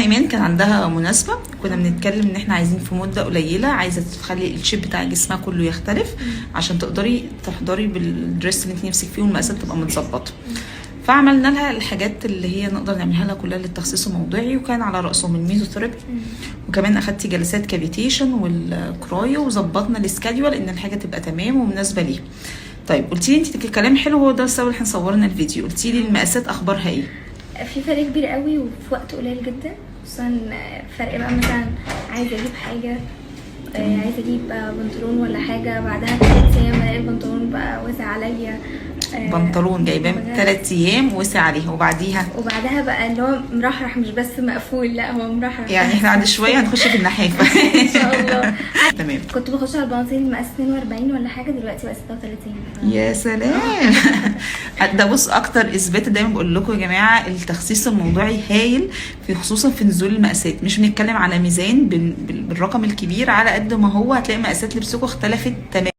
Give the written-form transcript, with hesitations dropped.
ايمان كان عندها مناسبه، كنا بنتكلم ان احنا عايزين في مده قليله، عايزه تخلي ال shape بتاع جسمها كله يختلف عشان تقدري تحضري بال dress اللي انت نفسك فيه والمقاسات تبقى متظبطه. فعملنا لها الحاجات اللي هي نقدر نعملها لها كلها للتخسيس الموضعي، وكان على راسهم الميزوثيرابي، وكمان اخدتي جلسات cavitation وال cryo، وظبطنا ال schedule ان الحاجة تبقى تمام ومناسبة ليها. طيب، قلتي لي انت الكلام حلو، هو ده السبب اللي احنا صورنا الفيديو. قلتي لي المقاسات اخبارها ايه؟ في فرق كبير قوي وفي وقت قليل جدا، خصوصا فرق بقى مثلا عايزه اجيب حاجه، عايزه اجيب بنطلون ولا حاجه، بعدها 3 ايام الاقي البنطلون بقى واسع عليا. بنطلون جايباه من بجد. 3 ايام وسع عليها، وبعديها؟ وبعدها بقى اللي هو مرحرح، مش بس مقفول، لا هو مرحرح. يعني احنا بعد شوية هنخش في النحافه. ان شاء الله. تمام. كنت بخش على البناطيل مقاس 42 ولا حاجه، دلوقتي بقى 36. يا سلام! ده بص، اكتر اثبات دايما بقول لكم يا جماعه، التخسيس الموضعي هايل في خصوصا في نزول المقاسات. مش بنتكلم على ميزان بالرقم الكبير على قد ما هو هتلاقي مقاسات لبسكم اختلفت تماما.